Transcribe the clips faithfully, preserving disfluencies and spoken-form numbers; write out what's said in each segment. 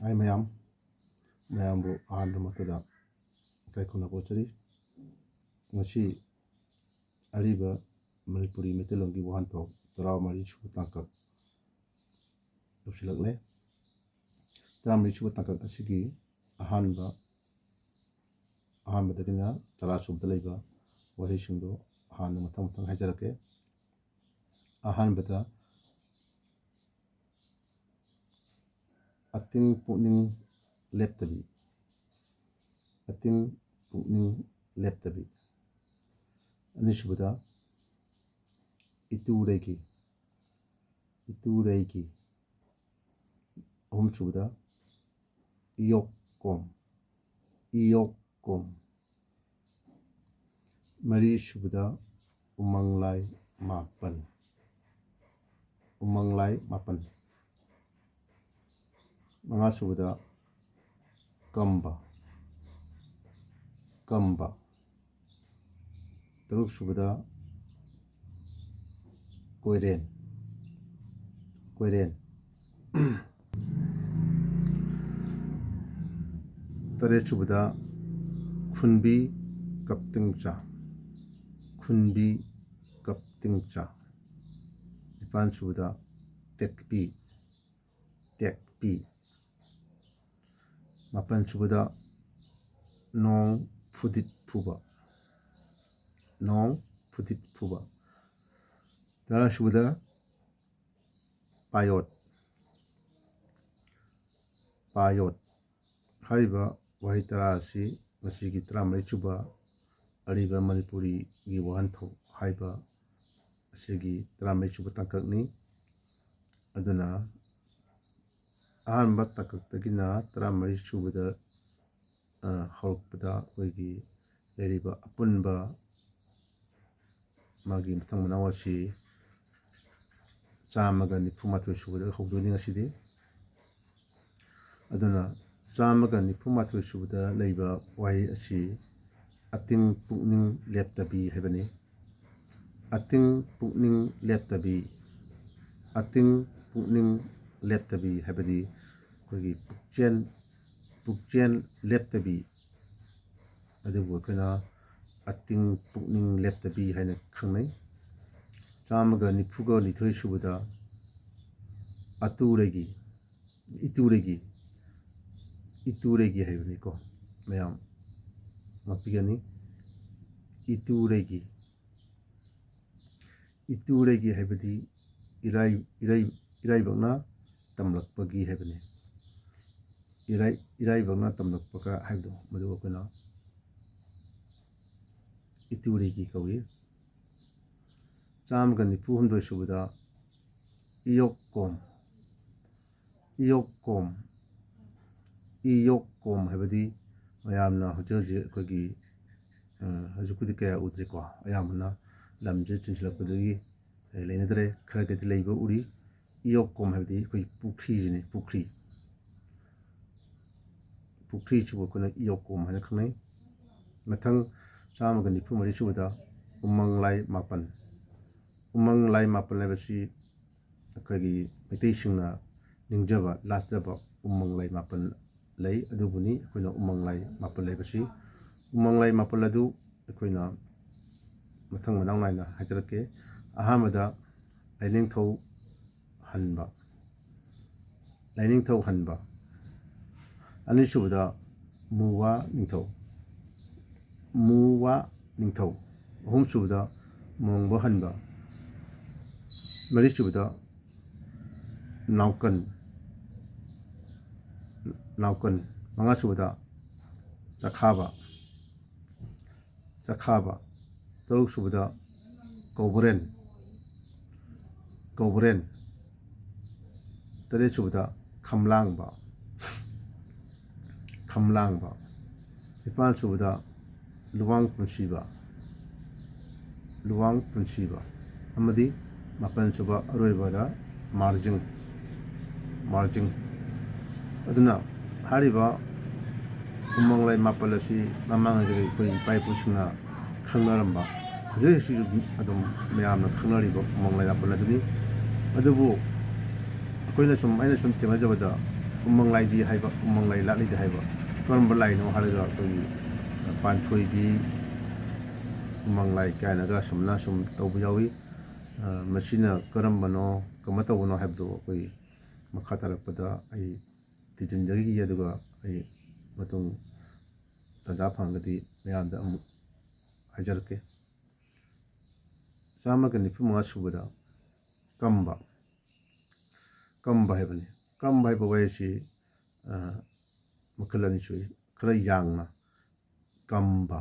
ꯍꯥꯏ ꯃꯌꯥꯝ, ꯃꯌꯥꯝꯕꯨ ꯑꯍꯥꯟꯕꯃꯛꯇꯗ ꯏꯀꯥꯏ ꯈꯨꯝꯅꯕ ꯎꯠꯆꯔꯤ꯫ ꯉꯁꯤ ꯑꯔꯤꯕ ꯃꯅꯤꯄꯨꯔꯤ ꯃꯩꯇꯩꯂꯣꯟꯒꯤ ꯋꯥꯍꯟꯊꯣꯛ ꯇꯔꯥꯃꯔꯤ ꯁꯨꯕ ꯇꯥꯡꯀꯛ ꯌꯧꯁꯤꯜꯂꯛꯂꯦ꯫ ꯇꯔꯥꯃꯔꯤ ꯁꯨꯕ ꯇꯥꯡꯀꯛ ꯑꯁꯤꯒꯤ ꯑꯍꯥꯟꯕ, ꯑꯍꯥꯟꯕꯗꯒꯤꯅ ꯇꯔꯥ ꯁꯨꯕꯗ ꯂꯩꯕ ꯋꯥꯍꯩꯁꯤꯡꯗꯣ ꯍꯥꯟꯅ ꯃꯊꯪ ꯃꯊꯪ ꯍꯥꯏꯖꯔꯛꯀꯦ꯫ ꯑꯍꯥꯟꯕꯗ, ꯑꯇꯤꯡ ꯄꯨꯛꯅꯤꯡ ꯂꯦꯞꯇꯕꯤ꯫ ꯑꯇꯤꯡ ꯄꯨꯛꯅꯤꯡ ꯂꯦꯞꯇꯕꯤ꯫ ꯑꯅꯤꯁꯨꯕꯗ, ꯏꯇꯨꯔꯩꯒꯤ, ꯏꯇꯨꯔꯩꯒꯤ꯫ ꯑꯍꯨꯝꯁꯨꯕꯗ, ꯏꯌꯣꯛꯀꯣꯝ, ꯏꯌꯣꯛꯀꯣꯝ꯫ ꯃꯔꯤꯁꯨꯕꯗ, ꯎꯃꯪ ꯂꯥꯏ ꯃꯥꯄꯟ, ꯎꯃꯪ ꯂꯥꯏ ꯃꯥꯄꯟ꯫ ꯃꯉꯥꯁꯨꯕꯗ, ꯀꯝꯕ, ꯀꯝꯕ꯫ ꯇꯔꯨꯛꯁꯨꯕꯗ, ꯀꯣꯏꯔꯦꯟ, ꯀꯣꯏꯔꯦꯟ꯫ ꯇꯔꯦꯠꯁꯨꯕꯗ, ꯈꯨꯟꯕꯤ ꯀꯞꯇꯤꯡꯆꯥ, ꯈꯨꯟꯕꯤ ꯀꯞꯇꯤꯡꯆꯥ꯫ ꯅꯤꯄꯥꯟꯁꯨꯕꯗ, ꯇꯦꯛꯄꯤ, ꯇꯦꯛꯄꯤ꯫ ꯃꯥꯄꯟꯁꯨꯕꯗ, ꯅꯣꯡ ꯐꯨꯗꯤꯠ ꯐꯨꯕ, ꯅꯣꯡ ꯐꯨꯗꯤꯠ ꯐꯨꯕ꯫ ꯇꯔꯥꯁꯨꯕꯗ, ꯄꯥꯌꯣꯠ, ꯄꯥꯌꯣꯠ꯫ ꯍꯥꯏꯔꯤꯕ ꯋꯥꯍꯩ ꯇꯔꯥ ꯑꯁꯤ ꯉꯁꯤꯒꯤ ꯇꯔꯥꯃꯔꯤ ꯁꯨꯕ ꯑꯔꯤꯕ ꯃꯅꯤꯄꯨꯔꯤꯒꯤ ꯋꯥꯍꯟꯊꯣꯛ ꯍꯥꯏꯕ ꯑꯁꯤꯒꯤ ꯇꯔꯥꯃꯔꯤ ꯁꯨꯕ ꯇꯥꯡꯀꯛꯅꯤ꯫ ꯑꯗꯨꯅ ꯑꯍꯥꯟꯕ ꯇꯥꯡꯀꯛꯇꯒꯤꯅ ꯇꯔꯥꯃꯔꯤ ꯁꯨꯕꯗ, ꯑ, ꯍꯧꯔꯛꯄꯗ ꯑꯩꯈꯣꯏꯒꯤ ꯂꯩꯔꯤꯕ ꯑꯄꯨꯟꯕ ꯃꯥꯒꯤ ꯃꯊꯪ ꯃꯅꯥꯎ ꯑꯁꯤ ꯆꯥꯝꯃꯒ ꯅꯤꯐꯨ ꯃꯥꯊꯣꯏ ꯁꯨꯕꯗ ꯍꯧꯗꯣꯏꯅꯤ ꯉꯁꯤꯗꯤ꯫ ꯑꯗꯨꯅ ꯆꯥꯝꯃꯒ ꯅꯤꯐꯨ ꯃꯥꯊꯣꯏ ꯁꯨꯕꯗ ꯂꯩꯕ ꯋꯥꯍꯩ ꯑꯁꯤ ꯑꯇꯤꯡ ꯄꯨꯛꯅꯤꯡ ꯂꯦꯞꯇꯕꯤ ꯍꯥꯏꯕꯅꯤ꯫ ꯑꯇꯤꯡ ꯄꯨꯛꯅꯤꯡ ꯂꯦꯞꯇꯕꯤ, ꯑꯇꯤꯡ ꯄꯨꯛꯅꯤꯡ ꯂꯦꯞꯇꯕꯤ ꯍꯥꯏꯕꯗꯤ ꯑꯩꯈꯣꯏꯒꯤ ꯄꯨꯛꯆꯦꯜ ꯄꯨꯛꯆꯦꯜ ꯂꯦꯞꯇꯕꯤ, ꯑꯗꯨꯕꯨ ꯑꯩꯈꯣꯏꯅ ꯑꯇꯤꯡ ꯄꯨꯛꯅꯤꯡ ꯂꯦꯞꯇꯕꯤ ꯍꯥꯏꯅ ꯈꯪꯅꯩ꯫ ꯆꯥꯝꯃꯒ ꯅꯤꯐꯨꯒ ꯅꯤꯊꯣꯏ ꯁꯨꯕꯗ ꯑꯇꯨꯔꯒꯤ, ꯏꯇꯨꯔꯒꯤ, ꯏꯇꯨꯔꯒꯤ ꯍꯥꯏꯕꯅꯤꯀꯣ, ꯃꯌꯥꯝ ꯉꯥꯛꯄꯤꯒꯅꯤ꯫ ꯏꯇꯨꯔꯒꯤ, ꯏꯇꯨꯔꯒꯤ ꯍꯥꯏꯕꯗꯤ ꯏꯔꯥꯏ-, ꯏꯔꯥꯏ-, ꯏꯔꯥꯏꯕꯛꯅ ꯇꯝꯂꯛꯄꯒꯤ ꯍꯥꯏꯕꯅꯤ꯫ ꯏꯔꯥꯏ-, ꯏꯔꯥꯏꯕꯛꯅ ꯇꯝꯂꯛꯄꯒ ꯍꯥꯏꯕꯗꯣ, ꯃꯗꯨ ꯑꯩꯈꯣꯏꯅ ꯏꯇꯨꯔꯒꯤ ꯀꯧꯏ꯫ ꯆꯥꯝꯃꯒ ꯅꯤꯐꯨ ꯍꯨꯝꯗꯣꯏ ꯁꯨꯕꯗ ꯏꯌꯣꯛꯀꯣꯝ, ꯏꯌꯣꯛꯀꯣꯝ, ꯏꯌꯣꯛꯀꯣꯝ ꯍꯥꯏꯕꯗꯤ ꯃꯌꯥꯝꯅ ꯍꯧꯖꯤꯛ ꯍꯧꯖꯤꯛ ꯑꯩꯈꯣꯏꯒꯤ, ꯑ, ꯍꯧꯖꯤꯛꯄꯨꯗꯤ ꯀꯌꯥ ꯎꯗ꯭ꯔꯦꯀꯣ, ꯑꯌꯥꯝꯕꯅ ꯂꯝꯁꯦ ꯆꯤꯟꯁꯤꯜꯂꯛꯄꯗꯒꯤ, ꯑ, ꯂꯩꯅꯗ꯭ꯔꯦ꯫ ꯈꯔꯒꯗꯤ ꯂꯩꯕ ꯎꯔꯤ꯫ ꯏꯌꯣꯛꯀꯣꯝ ꯍꯥꯏꯕꯗꯤ ꯑꯩꯈꯣꯏ ꯄꯨꯈ꯭ꯔꯤꯁꯤꯅꯤ, ꯄꯨꯈ꯭ꯔꯤ꯫ ꯄꯨꯈ꯭ꯔꯤꯁꯤꯕꯨ ꯑꯩꯈꯣꯏꯅ ꯏꯌꯣꯛꯀꯣꯝ ꯍꯥꯏꯅ ꯈꯪꯅꯩ꯫ ꯃꯊꯪ ꯆꯥꯝꯃꯒ ꯅꯤꯐꯨ ꯃꯔꯤ ꯁꯨꯕꯗ ꯎꯃꯪ ꯂꯥꯏ ꯃꯥꯄꯟ꯫ ꯎꯃꯪ ꯂꯥꯏ ꯃꯥꯄꯟ ꯍꯥꯏꯕꯁꯤ ꯑꯩꯈꯣꯏꯒꯤ ꯃꯩꯇꯩꯁꯤꯡꯅ ꯅꯤꯡꯖꯕ ꯂꯥꯠꯆꯕ ꯎꯃꯪ ꯂꯥꯏ ꯃꯥꯄꯟ ꯂꯩ꯫ ꯑꯗꯨꯕꯨꯅꯤ ꯑꯩꯈꯣꯏꯅ ꯎꯃꯪ ꯂꯥꯏ ꯃꯥꯄꯟ ꯍꯥꯏꯕꯁꯤ꯫ ꯎꯃꯪ ꯂꯥꯏ ꯃꯥꯄꯟ ꯑꯗꯨ ꯑꯩꯈꯣꯏꯅ ꯃꯊꯪ ꯃꯅꯥꯎ ꯅꯥꯏꯅ ꯍꯥꯏꯖꯔꯛꯀꯦ꯫ ꯑꯍꯥꯟꯕꯗ ꯂꯥꯏꯅꯤꯡꯊꯧ ꯍꯟꯕ, ꯂꯥꯏꯅꯤꯡꯊꯧ ꯍꯟꯕ꯫ ꯑꯅꯤꯁꯨꯕꯗ ꯃꯨꯋꯥ ꯅꯤꯡꯊꯧ, ꯃꯨꯋꯥ ꯅꯤꯡꯊꯧ꯫ ꯑꯍꯨꯝꯁꯨꯕꯗ ꯃꯣꯡꯕ ꯍꯟꯕ꯫ ꯃꯔꯤꯁꯨꯕꯗ ꯅꯥꯎꯀꯟ, ꯅꯥꯎꯀꯟ꯫ ꯃꯉꯥꯁꯨꯕꯗ ꯆꯈꯥꯕ, ꯆꯈꯥꯕ꯫ ꯇꯔꯨꯛꯁꯨꯕꯗ ꯀꯧꯕ꯭ꯔꯦꯟ, ꯀꯧꯕ꯭ꯔꯦꯟ꯫ ꯇꯔꯦꯠꯁꯨꯕꯗ ꯈꯝꯂꯥꯡꯕ, ꯈꯝꯂꯥꯡꯕ꯫ ꯅꯤꯄꯥꯟꯁꯨꯕꯗ ꯂꯨꯋꯥꯡ ꯄꯨꯟꯁꯤꯕ, ꯂꯨꯋꯥꯡ ꯄꯨꯟꯁꯤꯕ꯫ ꯑꯃꯗꯤ ꯃꯥꯄꯟꯁꯨꯕ ꯑꯔꯣꯏꯕꯗ ꯃꯥꯔꯖꯤꯡ, ꯃꯥꯔꯖꯤꯡ꯫ ꯑꯗꯨꯅ ꯍꯥꯏꯔꯤꯕ ꯎꯃꯪ ꯂꯥꯏ ꯃꯥꯄꯜ ꯑꯁꯤ ꯃꯃꯥꯡꯉꯩꯗꯒꯤ ꯑꯩꯈꯣꯏ ꯏꯄꯥ ꯏꯄꯨꯁꯤꯡꯅ ꯈꯪꯅꯔꯝꯕ, ꯍꯧꯖꯤꯛ ꯍꯧꯖꯤꯛꯁꯨ ꯑꯗꯨꯝ ꯃꯌꯥꯝꯅ ꯈꯪꯅꯔꯤꯕ ꯎꯃꯪ ꯂꯥꯏ ꯃꯥꯄꯜ ꯑꯗꯨꯅꯤ꯫ ꯑꯗꯨꯕꯨ ꯑꯩꯈꯣꯏꯅ ꯁꯨꯝ, ꯑꯩꯅ ꯁꯨꯝ ꯊꯦꯡꯅꯖꯕꯗ, ꯎꯃꯪ ꯂꯥꯏꯗꯤ ꯍꯥꯏꯕ, ꯎꯃꯪ ꯂꯥꯏ ꯂꯥꯠꯂꯤꯗꯤ ꯍꯥꯏꯕ꯫ ꯀꯔꯝꯕ ꯂꯥꯏꯅꯣ ꯍꯥꯏꯔꯒ ꯑꯩꯈꯣꯏꯒꯤ ꯄꯥꯟꯊꯣꯏꯕꯤ, ꯎꯃꯪ ꯂꯥꯏ ꯀꯥꯏꯅꯒ ꯑꯁꯨꯝꯅ ꯁꯨꯝ ꯇꯧꯕ ꯌꯥꯎꯏ꯫ ꯃꯁꯤꯅ ꯀꯔꯝꯕꯅꯣ, ꯀꯃꯥꯏꯅ ꯇꯧꯕꯅꯣ ꯍꯥꯏꯕꯗꯨ ꯑꯩꯈꯣꯏ ꯃꯈꯥ ꯇꯥꯔꯛꯄꯗ ꯑꯩ ꯊꯤꯖꯤꯟꯖꯈꯤꯒꯦ, ꯑꯗꯨꯒ ꯑꯩ ꯃꯇꯨꯡ ꯇꯥꯟꯖꯥ ꯐꯪꯉꯒꯗꯤ ꯃꯌꯥꯝꯗ ꯑꯃꯨꯛ ꯍꯥꯏꯖꯔꯛꯀꯦ꯫ ꯆꯥꯝꯃꯒ ꯅꯤꯐꯨ ꯃꯉꯥ ꯁꯨꯕꯗ ꯀꯝꯕ, ꯀꯝꯕ ꯍꯥꯏꯕꯅꯤ꯫ ꯀꯝꯕ ꯍꯥꯏꯕ ꯋꯥꯍꯩꯁꯤ, ꯑ, ꯃꯈꯜ ꯑꯅꯤ ꯁꯨꯏ꯫ ꯈꯔ ꯌꯥꯡꯅ ꯀꯝꯕ,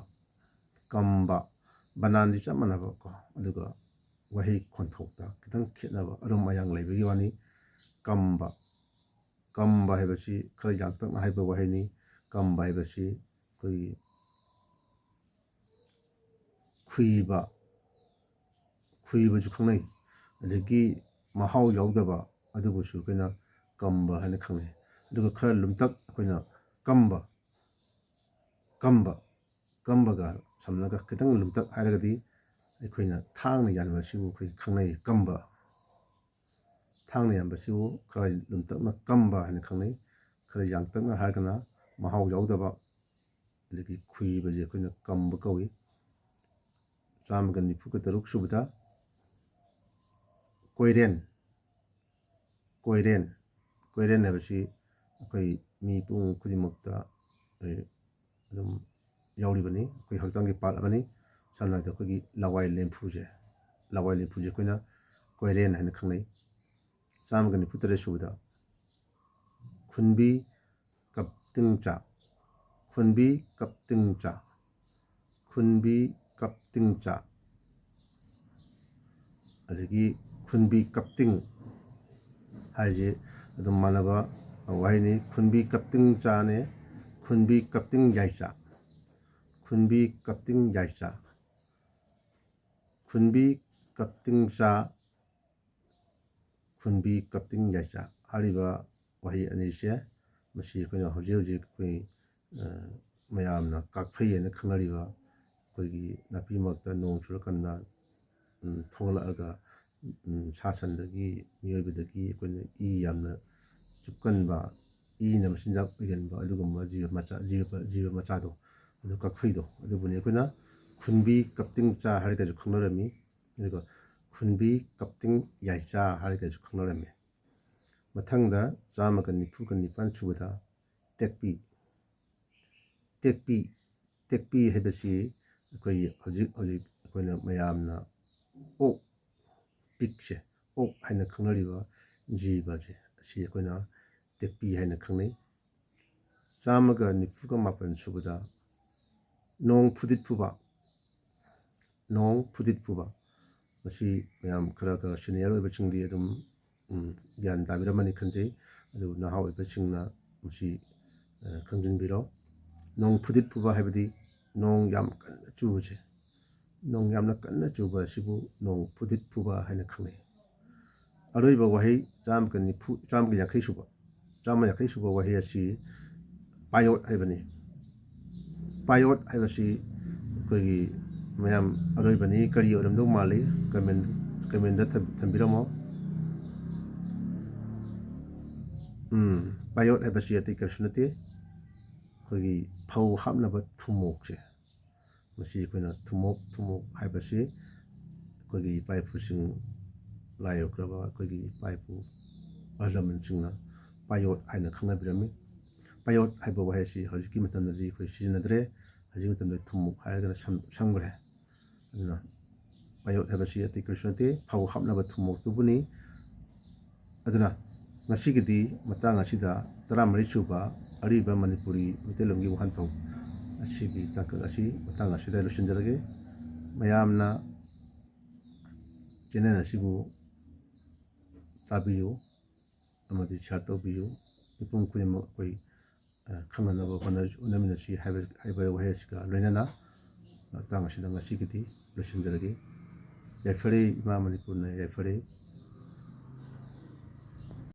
ꯀꯝꯕ, ꯕꯅꯥꯟꯗꯤ ꯆꯞ ꯃꯥꯟꯅꯕ ꯀꯣ, ꯑꯗꯨꯒ ꯋꯥꯍꯩ ꯈꯣꯟꯊꯣꯛꯇ ꯈꯤꯇꯪ ꯈꯦꯠꯅꯕ, ꯑꯔꯨꯝ ꯑꯌꯥꯡ ꯂꯩꯕꯒꯤ ꯋꯥꯅꯤ꯫ ꯀꯝꯕ, ꯀꯝꯕ ꯍꯥꯏꯕꯁꯤ ꯈꯔ ꯌꯥꯡꯇꯛꯅ ꯍꯥꯏꯕ ꯋꯥꯍꯩꯅꯤ꯫ ꯀꯝꯕ ꯍꯥꯏꯕꯁꯤ ꯑꯩꯈꯣꯏꯒꯤ ꯈꯨꯏꯕ, ꯈꯨꯏꯕꯁꯨ ꯈꯪꯅꯩ꯫ ꯑꯗꯒꯤ ꯃꯍꯥꯎ ꯌꯥꯎꯗꯕ ꯑꯗꯨꯕꯨꯁꯨ ꯑꯩꯈꯣꯏꯅ ꯀꯝꯕ ꯍꯥꯏꯅ ꯈꯪꯅꯩ꯫ ꯑꯗꯨꯒ ꯈꯔ ꯂꯨꯝꯇꯛ ꯑꯩꯈꯣꯏꯅ ꯀꯝꯕ, ꯀꯝꯕ, ꯀꯝꯕꯒ ꯁꯝꯅꯔꯒ ꯈꯤꯇꯪ ꯂꯨꯝꯇꯛ ꯍꯥꯏꯔꯒꯗꯤ ꯑꯩꯈꯣꯏꯅ ꯊꯥꯡꯅ ꯌꯥꯟꯕꯁꯤꯕꯨ ꯑꯩꯈꯣꯏ ꯈꯪꯅꯩ, ꯀꯝꯕ꯫ ꯊꯥꯡꯅ ꯌꯥꯟꯕꯁꯤꯕꯨ ꯈꯔ ꯂꯨꯝꯇꯛꯅ ꯀꯝꯕ ꯍꯥꯏꯅ ꯈꯪꯅꯩ꯫ ꯈꯔ ꯌꯥꯡꯇꯛꯅ ꯍꯥꯏꯔꯒꯅ ꯃꯍꯥꯎ ꯌꯥꯎꯗꯕ, ꯑꯗꯒꯤ ꯈꯨꯏꯕꯁꯦ ꯑꯩꯈꯣꯏꯅ ꯀꯝꯕ ꯀꯧꯏ꯫ ꯆꯥꯝꯃꯒ ꯅꯤꯐꯨꯒ ꯇꯔꯨꯛ ꯁꯨꯕꯗ ꯀꯣꯏꯔꯦꯟ, ꯀꯣꯏꯔꯦꯟ, ꯀꯣꯏꯔꯦꯟ ꯍꯥꯏꯕꯁꯤ ꯑꯩꯈꯣꯏ ꯃꯤꯄꯨꯝ ꯈꯨꯗꯤꯡꯃꯛꯇ, ꯑꯦ, ꯑꯗꯨꯝ ꯌꯥꯎꯔꯤꯕꯅꯤ꯫ ꯑꯩꯈꯣꯏ ꯍꯛꯆꯥꯡꯒꯤ part ꯑꯃꯅꯤ꯫ ꯁꯝꯅ ꯍꯥꯏꯔꯕꯗ ꯑꯩꯈꯣꯏꯒꯤ ꯂꯋꯥꯏ ꯂꯦꯝꯐꯨꯁꯦ, ꯂꯋꯥꯏ ꯂꯦꯝꯐꯨꯁꯦ ꯑꯩꯈꯣꯏꯅ ꯀꯣꯏꯔꯦꯟ ꯍꯥꯏꯅ ꯈꯪꯅꯩ꯫ ꯆꯥꯝꯃꯒ ꯅꯤꯐꯨ ꯇꯔꯦꯠ ꯁꯨꯕꯗ ꯈꯨꯟꯕꯤ ꯀꯞꯇꯤꯡꯆꯥ, ꯈꯨꯟꯕꯤ ꯀꯞꯇꯤꯡꯆꯥ, ꯈꯨꯟꯕꯤ ꯀꯞꯇꯤꯡꯆꯥ꯫ ꯑꯗꯒꯤ ꯈꯨꯟꯕꯤ ꯀꯞꯇꯤꯡ ꯍꯥꯏꯁꯦ ꯑꯗꯨꯝ ꯃꯥꯟꯅꯕ ꯋꯥꯍꯩꯅꯤ꯫ ꯈꯨꯟꯕꯤ ꯀꯞꯇꯤꯡ ꯆꯥꯅꯦ, ꯈꯨꯟꯕꯤ ꯀꯞꯇꯤꯡ ꯌꯥꯏꯆꯥ, ꯈꯨꯟꯕꯤ ꯀꯞꯇꯤꯡ ꯌꯥꯏꯆꯥ, ꯈꯨꯟꯕꯤ ꯀꯞꯇꯤꯡ ꯆꯥ, ꯈꯨꯟꯕꯤ ꯀꯞꯇꯤꯡ ꯌꯥꯏꯆꯥ ꯍꯥꯏꯔꯤꯕ ꯋꯥꯍꯩ ꯑꯅꯤꯁꯦ, ꯃꯁꯤ ꯑꯩꯈꯣꯏꯅ ꯍꯧꯖꯤꯛ ꯍꯧꯖꯤꯛ ꯑꯩꯈꯣꯏ, ꯑ, ꯃꯌꯥꯝꯅ ꯀꯥꯛꯐꯩ ꯍꯥꯏꯅ ꯈꯪꯅꯔꯤꯕ ꯑꯩꯈꯣꯏꯒꯤ ꯅꯥꯄꯤ ꯃꯔꯛꯇ ꯅꯣꯡ ꯆꯨꯔꯀꯥꯟꯗ, ꯎꯝ, ꯊꯣꯛꯂꯛꯑꯒ, ꯎꯝ, ꯁꯥ ꯁꯟꯗꯒꯤ, ꯃꯤꯑꯣꯏꯕꯗꯒꯤ ꯑꯩꯈꯣꯏꯅ ꯏ ꯌꯥꯝꯅ ꯆꯨꯞꯀꯟꯕ, ꯏꯅ ꯃꯆꯤꯟꯖꯥꯛ ꯑꯣꯏꯒꯟꯕ ꯑꯗꯨꯒꯨꯝꯕ ꯖꯤꯕ ꯃꯆꯥ, ꯖꯤꯕ, ꯖꯤꯕ ꯃꯆꯥꯗꯣ, ꯑꯗꯨ ꯀꯛꯐꯩꯗꯣ, ꯑꯗꯨꯕꯨꯅꯤ ꯑꯩꯈꯣꯏꯅ ꯈꯨꯟꯕꯤ ꯀꯞꯇꯤꯡ ꯃꯆꯥ ꯍꯥꯏꯔꯒꯁꯨ ꯈꯪꯅꯔꯝꯃꯤ꯫ ꯑꯗꯨꯒ ꯈꯨꯟꯕꯤ ꯀꯞꯇꯤꯡ ꯌꯥꯏꯆꯥ ꯍꯥꯏꯔꯒꯁꯨ ꯈꯪꯅꯔꯝꯃꯤ꯫ ꯃꯊꯪꯗ ꯆꯥꯝꯃꯒ ꯅꯤꯐꯨꯒ ꯅꯤꯄꯥꯟ ꯁꯨꯕꯗ ꯇꯦꯛꯄꯤ꯫ ꯇꯦꯛꯄꯤ, ꯇꯦꯛꯄꯤ ꯍꯥꯏꯕꯁꯤ ꯑꯩꯈꯣꯏꯒꯤ ꯍꯧꯖꯤꯛ ꯍꯧꯖꯤꯛ ꯑꯩꯈꯣꯏꯅ ꯃꯌꯥꯝꯅ ꯑꯣꯛ, ꯄꯤꯛꯁꯦ, ꯑꯣꯛ ꯍꯥꯏꯅ ꯈꯪꯅꯔꯤꯕ ꯖꯤꯕꯁꯦ, ꯑꯁꯤ ꯑꯩꯈꯣꯏꯅ ꯇꯦꯛꯄꯤ ꯍꯥꯏꯅ ꯈꯪꯅꯩ꯫ ꯆꯥꯝꯃꯒ ꯅꯤꯐꯨꯒ ꯃꯥꯄꯟ ꯁꯨꯕꯗ ꯅꯣꯡ ꯐꯨꯗꯤꯠ ꯐꯨꯕ, ꯅꯣꯡ ꯐꯨꯗꯤꯠ ꯐꯨꯕ꯫ ꯃꯁꯤ ꯃꯌꯥꯝ ꯈꯔ ꯈꯔ senior ꯑꯣꯏꯕꯁꯤꯡꯗꯤ ꯑꯗꯨꯝ, ꯎꯝ, ꯒ꯭ꯌꯥꯟ ꯇꯥꯕꯤꯔꯝꯃꯅꯤ ꯈꯟꯖꯩ꯫ ꯑꯗꯨꯕꯨ ꯅꯍꯥ ꯑꯣꯏꯕꯁꯤꯡꯅ ꯃꯁꯤ, ꯑ, ꯈꯪꯖꯤꯟꯕꯤꯔꯣ꯫ ꯅꯣꯡ ꯐꯨꯗꯤꯠ ꯐꯨꯕ ꯍꯥꯏꯕꯗꯤ ꯅꯣꯡ ꯌꯥꯝ ꯀꯟꯅ ꯆꯨꯕꯁꯦ, ꯅꯣꯡ ꯌꯥꯝꯅ ꯀꯟꯅ ꯆꯨꯕ ꯑꯁꯤꯕꯨ ꯅꯣꯡ ꯐꯨꯗꯤꯠ ꯐꯨꯕ ꯍꯥꯏꯅ ꯈꯪꯅꯩ꯫ ꯑꯔꯣꯏꯕ ꯋꯥꯍꯩ ꯆꯥꯝꯃꯒ ꯅꯤꯐꯨ, ꯆꯥꯝꯃꯒ ꯌꯥꯡꯈꯩ ꯁꯨꯕ, ꯆꯥꯝꯃ ꯌꯥꯡꯈꯩ ꯁꯨꯕ ꯋꯥꯍꯩ ꯑꯁꯤ ꯄꯥꯌꯣꯠ ꯍꯥꯏꯕꯅꯤ꯫ ꯄꯥꯌꯣꯠ ꯍꯥꯏꯕꯁꯤ ꯑꯩꯈꯣꯏꯒꯤ ꯃꯌꯥꯝ ꯑꯔꯣꯏꯕꯅꯤ, ꯀꯔꯤ ꯑꯣꯏꯔꯝꯗꯧ ꯃꯥꯜꯂꯤ? Comment, commentꯗ ꯊꯝ-, ꯊꯝꯕꯤꯔꯝꯃꯣ꯫ ꯎꯝ, ꯄꯥꯌꯣꯠ ꯍꯥꯏꯕꯁꯤ ꯑꯇꯩ ꯀꯔꯤꯁꯨ ꯅꯠꯇꯦ, ꯑꯩꯈꯣꯏꯒꯤ ꯐꯧ ꯍꯥꯞꯅꯕ ꯊꯨꯝꯃꯣꯛꯁꯦ, ꯃꯁꯤ ꯑꯩꯈꯣꯏꯅ ꯊꯨꯝꯃꯣꯛ, ꯊꯨꯝꯃꯣꯛ ꯍꯥꯏꯕꯁꯤ ꯑꯩꯈꯣꯏꯒꯤ ꯏꯄꯥ ꯏꯄꯨꯁꯤꯡ, ꯂꯥꯏ ꯌꯣꯛꯈ꯭ꯔꯕ ꯑꯩꯈꯣꯏꯒꯤ ꯏꯄꯥ ꯏꯄꯨ ꯑꯍꯜ ꯂꯃꯟꯁꯤꯡꯅ ꯄꯥꯌꯣꯠ ꯍꯥꯏꯅ ꯈꯪꯅꯕꯤꯔꯝꯃꯤ꯫ ꯄꯥꯌꯣꯠ ꯍꯥꯏꯕ ꯋꯥꯍꯩ ꯑꯁꯤ ꯍꯧꯖꯤꯛꯀꯤ ꯃꯇꯝꯗꯗꯤ ꯑꯩꯈꯣꯏ ꯁꯤꯖꯤꯟꯅꯗ꯭ꯔꯦ꯫ ꯍꯧꯖꯤꯛꯀꯤ ꯃꯇꯝꯗ ꯊꯨꯝꯃꯣꯛ ꯍꯥꯏꯔꯒꯅ ꯁꯝ-, ꯁꯝꯈ꯭ꯔꯦ꯫ ꯑꯗꯨꯅ ꯄꯥꯌꯣꯠ ꯍꯥꯏꯕꯁꯤ ꯑꯇꯩ ꯀꯔꯤꯁꯨ ꯅꯠꯇꯦ, ꯐꯧ ꯍꯥꯞꯅꯕ ꯊꯨꯝꯃꯣꯛꯇꯨꯕꯨꯅꯤ꯫ ꯑꯗꯨꯅ ꯉꯁꯤꯒꯤꯗꯤ ꯃꯇꯥꯡ ꯑꯁꯤꯗ ꯇꯔꯥꯃꯔꯤ ꯁꯨꯕ ꯑꯔꯤꯕ ꯃꯅꯤꯄꯨꯔꯤ ꯃꯩꯇꯩꯂꯣꯟꯒꯤ ꯋꯥꯍꯟꯊꯣꯛ ꯑꯁꯤꯒꯤ ꯇꯥꯡꯀꯛ ꯑꯁꯤ ꯃꯇꯥꯡ ꯑꯁꯤꯗ ꯂꯣꯏꯁꯤꯟꯖꯔꯒꯦ꯫ ꯃꯌꯥꯝꯅ channel ꯑꯁꯤꯕꯨ ꯇꯥꯕꯤꯌꯨ ꯑꯃꯗꯤ share ꯇꯧꯕꯤꯌꯨ꯫ ꯃꯤꯄꯨꯝ ꯈꯨꯗꯤꯡꯃꯛ ꯑꯩꯈꯣꯏ, ꯑ, ꯈꯪꯅꯅꯕ ꯍꯣꯠꯅ-, ꯍꯣꯠꯅꯃꯤꯟꯅꯁꯤ ꯍꯥꯏꯕ, ꯍꯥꯏꯕ ꯋꯥꯍꯩ ꯑꯁꯤꯒ ꯂꯣꯏꯅꯅ ꯃꯇꯥꯡ ꯑꯁꯤꯗ ꯉꯁꯤꯒꯤꯗꯤ ꯂꯣꯏꯁꯤꯟꯖꯔꯒꯦ꯫ ꯌꯥꯏꯐꯔꯦ, ꯏꯃꯥ ꯃꯅꯤꯄꯨꯔꯅ ꯌꯥꯏꯐꯔꯦ꯫